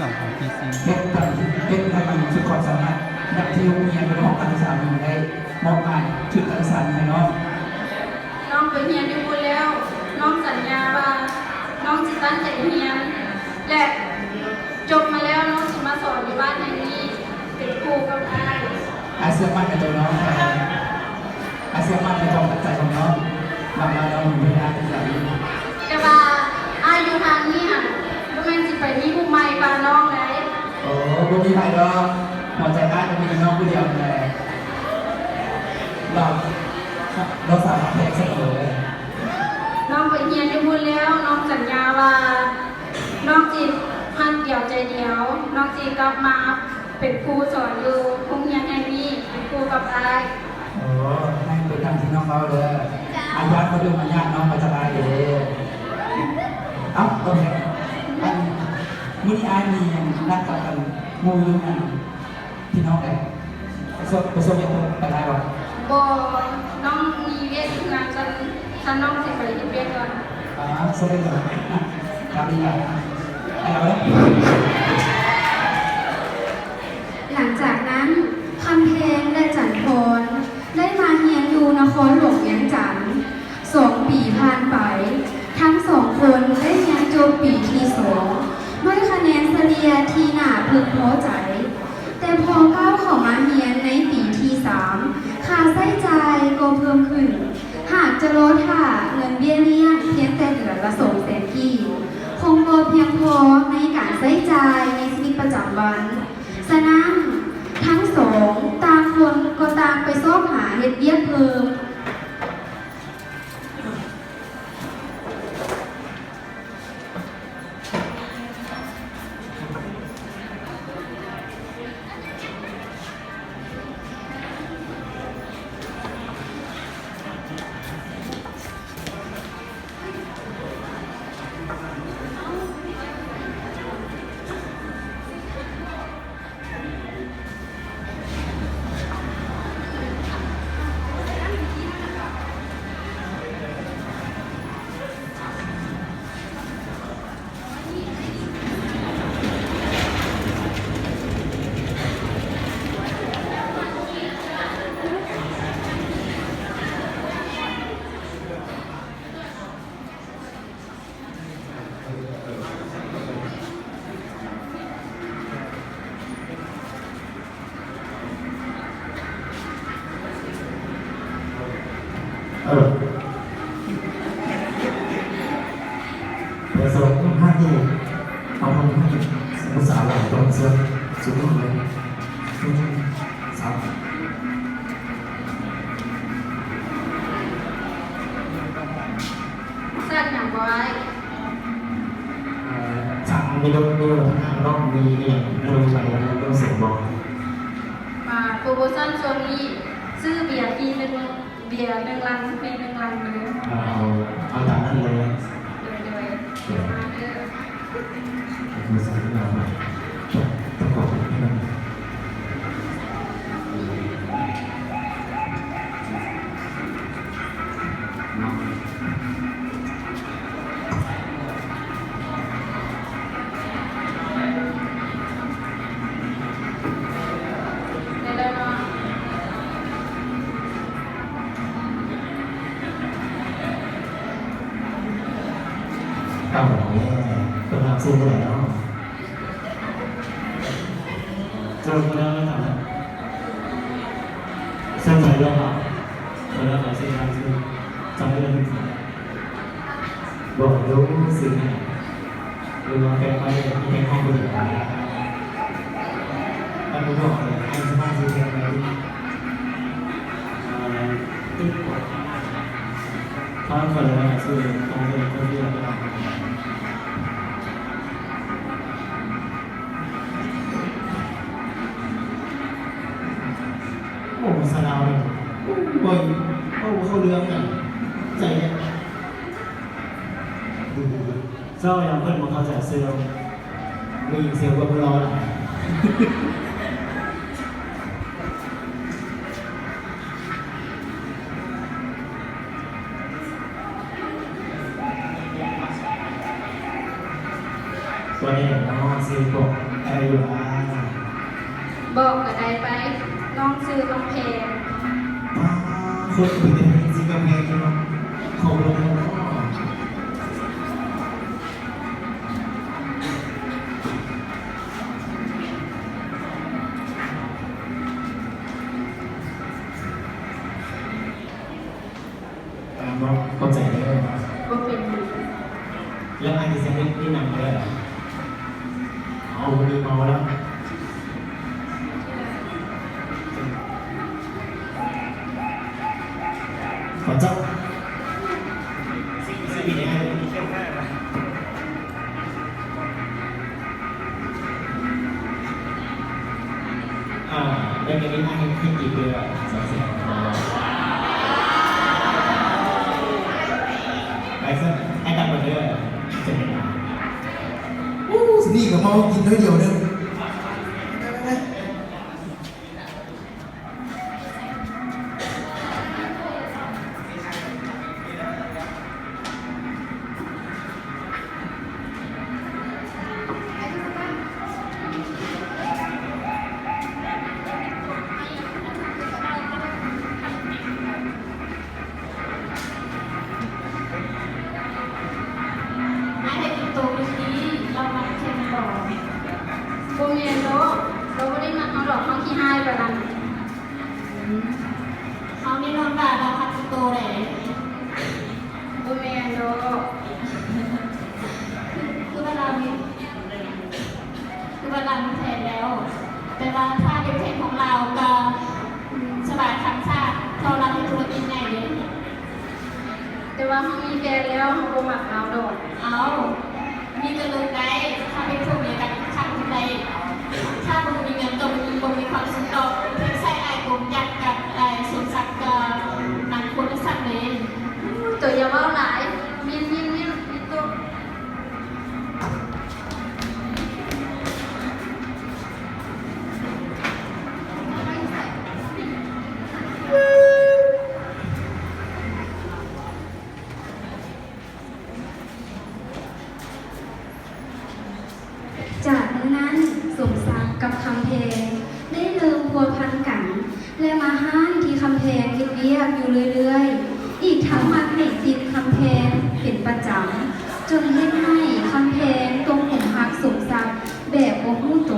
ເຮັດຕາມ ເຮັດໃຫ້ມັນສຸດຄວາມສາມາດ ຢ່າງທີ່ໂຮງຮຽນ ຫຼື ຫ້ອງການສຶກສາເພິ່ນໄດ້ມອບໝາຍ ທຶນການສຶກສານີ້ໃຫ້ນ້ອງ. ນ້ອງໄປຮຽນຢູ່ພຸ້ນແລ້ວ, ນ້ອງສັນຍາວ່ານ້ອງຊິຕັ້ງໃຈຮຽນ ແລະ ຈົບມາແລ້ວນ້ອງຊິມາສອນຢູ່ບ້ານແຫ່ງນີ້ ເປັນຄູ່ກັບອ້າຍ. ອ້າຍເຊື່ອໝັ້ນໃນໂຕນ້ອງ, ອ້າຍເຊື່ອໝັ້ນໃນຄວາມຕັ້ງໃຈຂອງນ້ອງ, ຫວັງວ່ານ້ອງເຮັດໄດ້ຄືກັນ. ແຕ່ວ່າອ້າຍຢູ່ທາງນີ້ຫັ້ນ ບໍ່ແມ່ນຊິໄປມີຜູ້ໃໝ່ປານນ້ອງໃດ. ໂອ້ ບໍ່ມີໃຜດອກ, ຫົວໃຈອ້າຍກໍມີແຕ່ນ້ອງຜູ້ດຽວນັ້ນແຫຼະ. ນ້ອງ ນ້ອງສາມາດແພງສະເໝີ. ນ້ອງໄປຮຽນຢູ່ພຸ້ນແລ້ວ, ນ້ອງສັນຍາວ່າ ນ້ອງຊິຮັກດຽວໃຈດຽວ, ນ້ອງຊິກັບມາເປັນຄູສອນຢູ່ໂຮງຮຽນແຫ່ງນີ້ ເປັນຄູ່ກັບອ້າຍ. ໂອ້ ໃຫ້ເປັນຕາມທີ່ນ້ອງເວົ້າເດີ. ອາຍາດບໍ່ດຸອາຍາດນ້ອງກໍສະບາຍເດ້. ເອົ້າ ໂອເຄ. ອັນ ມື້ນີ້ອ້າຍມີນັດກັບ ອັນ ໝູ່ຢູ່ຫັ້ນ ພີ່ນ້ອງເອີຍ ໄປສົ່ງ ໄປສົ່ງເຮັດໄປໄດ້ບໍ່? ບໍ່, ນ້ອງມີວຽກຢູ່ເຮືອນ, ຊັ້ນ ຊັ້ນນ້ອງຊິໄປເຮັດວຽກກ່ອນ. ອ່າ ສົ່ງໄປເລີຍ. ຕາມນີ້ລະ. ໄປເອົາເດີ. ຫຼັງຈາກນັ້ນ, ຄຳແພງ ແລະ ຈັນພອນ ໄດ້ມາຮຽນຢູ່ນະຄອນຫຼວງວຽງຈັນ. ສອງປີຜ່ານໄປ, ທັງສອງຄົນໄດ້ຮຽນຈົບປີທີສອງ ດ້ວຍຄະແນນສະເລ່ຍທີ່ໜ້າເພິ່ງພໍໃຈ. ແຕ່ພໍກ້າວເຂົ້າມາຮຽນໃນປີທີສາມ, ຄ່າໃຊ້ຈ່າຍກໍເພີ່ມຂຶ້ນ. ຫາກຈະລໍຖ້າເງິນເບ້ຍລ້ຽງພຽງແຕ່ເດືອນລະສອງແສນກີບ, ຄົງບໍ່ພຽງພໍໃນການໃຊ້ຈ່າຍໃນຊີວິດປະຈຳວັນ. ສະນັ້ນ, ທັງສອງຕ່າງຄົນກໍຕ່າງໄປຊອກຫາເຮັດວຽກເພີ່ມ. ເອີ ປະສົງໃຫ້ເອົາເງິນໃຫ້ຜູ້ສາວຫຼາຍຕ້ອງເຊື່ອ ສຸດຍອດເລີຍ. ສັກຫຍັງບໍ່ອ້າຍ? ເອີ ສັກມີລົດ ມີລົດທາງນອກ ມີອີ່ຫຍັງ ມີລົດໄຟ ມີລົດເສັງບໍ່? ອ່າ ໂປຣໂມຊັນຊ່ວງນີ້ ຊື້ເບຍຟຣີໜຶ່ງ ເບຍໜຶ່ງລັງ ຟຣີໜຶ່ງລັງເລີຍ. ເອົາ ເອົາຕາມນັ້ນເລີຍ. ໂດຍ ໂດຍ ໂດຍ ມາເດີ. ເອົາແລ້ວ ເພິ່ນຮັບຊື້ເທົ່າໃດເນາະ? ເຈົ້າບໍ່ໄດ້ເອົາມາຖາມນະ. ເຊື່ອໃຈເລື່ອງເຮົາ ເຈົ້າເລືອກເອົາສິ່ງທີ່ເຮົາຊື້ ເຈົ້າເລືອກເປັນໃຜ? ບອກດູ ຊື້ແນວ ຫຼືວ່າແປກໄປ ແປກຂອງບໍ່ຖືກ ຄັນບໍ່ບອກເລີຍ ໃຫ້ສະພາບຊື້ແພງໄປ. ເອີ ຕິດກວ່າ ຖ້າຂ້ອຍເລືອກຊື້ ຕ້ອງເລືອກຄົນທີ່ເລືອກໄດ້. ໂອ້ ສາວລາວນີ້ ໂອ້ຍ ເວົ້າບໍ່ເຂົ້າເລື່ອງກັນ ໃຈແທ້. ເຈົ້າຍັງເພິ່ນບໍ່ເຂົ້າໃຈເຊື່ອມ ມີເຊວເບິ່ງລໍຫຼາຍ. ເ ຕົວນີ້ເນາະ ຊື່ພວກໄອວາ ບອກກໍໄດ້ໄປ ນ້ອງຊື່ກຳແພງ. ປ້າ ຄົນເປັນຈັ່ງຊີ້ກຳແພງເນາະ ຂອງລົງເນາະ. ອ່າ ເນາະ ເຂົ້າໃຈເດີ. ບໍ່ເປັນຫຍັງ. ແລ້ວອ້າຍຊິເຮັດນີ້ນຳເດີ. ເອົາ ມື້ນີ້ເມົາແລ້ວ. ຂອບໃຈ. ອ່າ ແລ້ວກໍມີອ້າຍໃຫ້ ໃຫ້ກີບເດີ ສອງແສນ. ໄປຊະ ອ້າຍກັບກ່ອນເດີ. ໂອ້ ນີ້ກໍເມົາກິນໜ້ອຍດຽວໜຶ່ງ. ອ້າຍເຮັດກິນໂຕມື້ນີ້ ລາວມັກແຂ່ງບໍ່? ບໍ່ແມ່ນດອກ ລາວບໍ່ໄດ້ມັກເຮົາດອກ ເຮົາຂີ້ຮ້າຍປານນັ້ນ. ອືມ ເຮົານີ້ນອນບາດລາວຄັກກິນໂຕເດ້. ບໍ່ແມ່ນດອກ ຄືວ່າລາວມີ ຄືວ່າລາວມີແຟນແລ້ວ ແຕ່ວ່າຖ້າເປັນແຟນຂອງລາວກໍ ອືມ ສະບາຍຄັນຊາດ ເພາະລາວເຮັດທຸລະກິດໃຫຍ່ເດ້. ແຕ່ວ່າເຮົາມີແຟນແລ້ວ ເຮົາບໍ່ມັກລາວດອກ. ເອົ້າ ມີກໍເລີກໄດ້ ຖ້າເປັນຜົວເມຍກັນຄັກໄດ້. ຖ້າບໍ່ມີເງິນກໍບໍ່ມີ ບໍ່ມີຄວາມສຸກດອກ. ເພິ່ນໃຊ້ອ້າຍກົມຈັກກັບອ້າຍສົມສັກກໍມັນຄົນລະສັດເດ້. ໂຕຢ່າເວົ້າຫຼາຍ ມິນ ມິນ ມິນ ມິນໂຕ. ຈາກມື້ນັ້ນ ສົມສັກກັບຄຳແພງໄດ້ເລີ່ມພົວພັນກັນ ແລະ ມາຮ້ານທີ່ຄຳແພງເຮັດວຽກຢູ່ເລື້ອຍໆ, ອີກທັງມັກໃຫ້ຕິບຄຳແພງເປັນປະຈຳ, ຈົນເຮັດໃຫ້ຄຳແພງຕົກຫຼົມຮັກສົມສັກແບບບໍ່ຮູ້ໂຕ.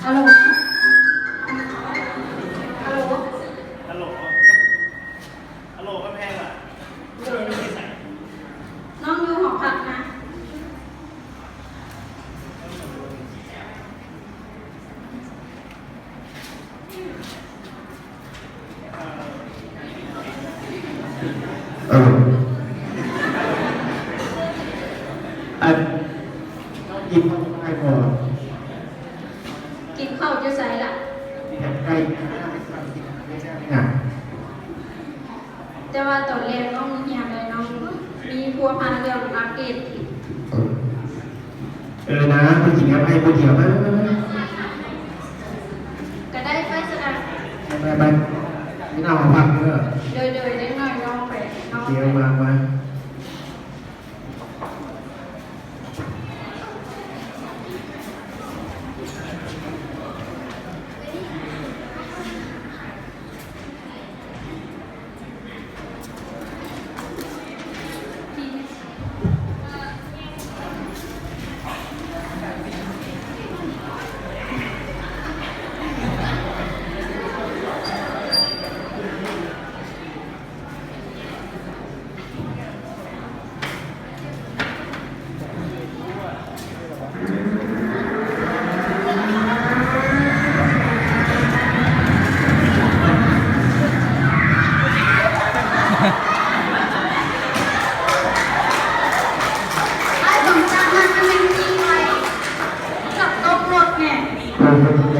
ຮັລໂຫຼ ຮັລໂຫຼ ຮັລໂຫຼ ກຳແພງລະ ນ້ອງຢູ່ໃສ? ນ້ອງຢູ່ຫໍພັກນະ. ເອີ ອັນ ກິນເຂົ້າໄດ້ບໍ່? ກິນເຂົ້າຢູ່ໃສລະ? ແຕ່ວ່າຕອນແລກນ້ອງຮຽນແລ້ວ ນ້ອງມີພົວພັນເລື່ອງອັບເດດ. ເອີ ເອີນະ ໄປກິນກັບອ້າຍຜູ້ດຽວ ມາ ມາ ມາ ກໍໄດ້ ໄປຊະນະ ໄປ ໄປ ໄປ ນີ້ນະ ເອົາຜັກເດີ ໂດຍ ໂດຍ ເດັກນ້ອຍນ້ອງໄປ ໂອເຄ ມາ ມາ.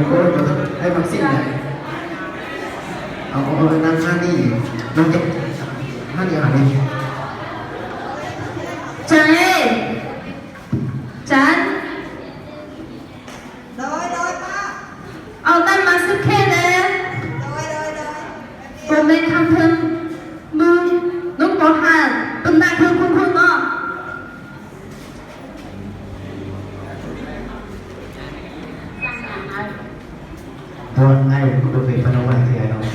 ໂອ້ຍ ໃຫ້ມັນສິ້ນໄດ້ ເອົາ ເອົາ ເອົາ ນັ່ງ ນັ່ງນີ້ ນັ່ງ ນັ່ງນີ້ ຫານີ້ ຈັນເອີຍ ຈັນ ໂດຍ ໂດຍ ປ້າ ເອົານັ້ນມາຊຶກແຄ່ແດ່ ໂດຍ ໂດຍ ໂດຍ ບໍ່ແມ່ນຄຳເພິ່ນ ມຶງ ນຸກບໍ່ຫານ ເປັນໜ້າເທິງພຸ້ນໆເນາະ. ບໍ່ ອ້າຍບໍ່ເຄີຍພານ້ອງມາເທື່ອເນາະ. ເ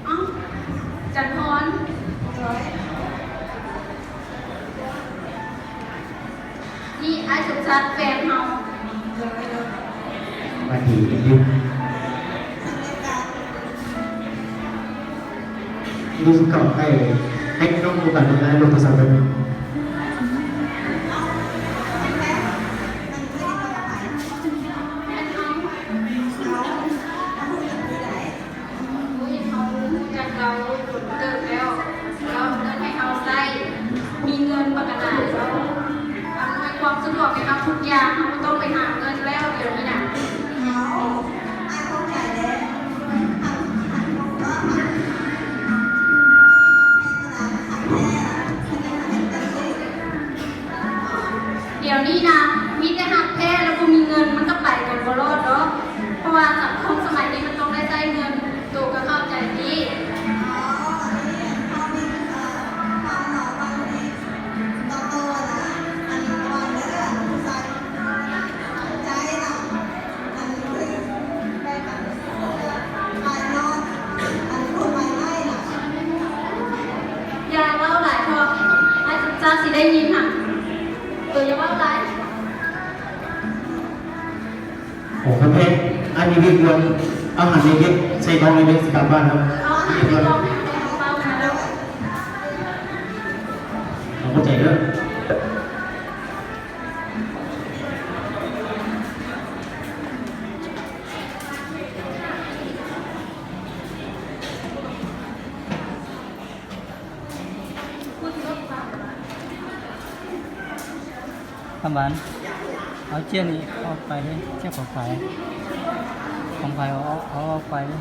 ອົ້າ ຈັນທອນ ນີ້ອ້າຍສົມສັກແຟນເຮົາ. ຫວັດດີ ຮູ້ສຶກເຂົາໃຫ້ ໃຫ້ນ້ອງໂອກາດເວລາລົງໂທລະສັບແບບນີ້. ໂອ້ຍ ເຮົາຮູ້ຈັກລາວດົນເຕີບແລ້ວ ລາວເອົາເງິນໃຫ້ເຮົາໃຊ້ ມີເງິນປະກະໜາ ລາວອຳນວຍຄວາມສະດວກໃຫ້ເຮົາທຸກຢ່າງ ເຮົາບໍ່ຕ້ອງໄປຫາເງິນແລ້ວດຽວນີ້ນະ. ດຽວນີ້ນະ ມີແຕ່ຮັກແທ້ ແລ້ວບໍ່ມີເງິນ ມັນກໍໄປກັນບໍ່ລອດດອກ ເພາະວ່າສັງຄົມສະໄໝນີ້ມັນຕ້ອງໄດ້ໃຊ້ເງິນ ໂຕກໍເຂົ້າໃຈຕິ. ຢ່າເວົ້າຫຼາຍເຖາະ ອ້າຍສົມສັກຊິໄດ້ຍິນຫັ້ນ. ໂຕຢ່າເວົ້າຫຼາຍ. ໂອ້ ເພິ່ນເຮັດ ອັນນີ້ເຮັດເລື່ອງອາຫານໃນເຮັດໃສ່ກ້ອງໃນເຮັດຊິກັບບ້ານເນາະ. ເອົາອາຫານໃສ່ກ້ອງໃຫ້ເຂົາເອົາມາແລ້ວ ເຂົ້າໃຈເດີ. ຄຳຫວານ ເອົາເຈ້ຍນີ້ອອກໄປເລີຍ ເຈ້ຍຂອງໃຜ ຂອງໃຜ ເອົາ ເອົາອອກໄປເລີຍ.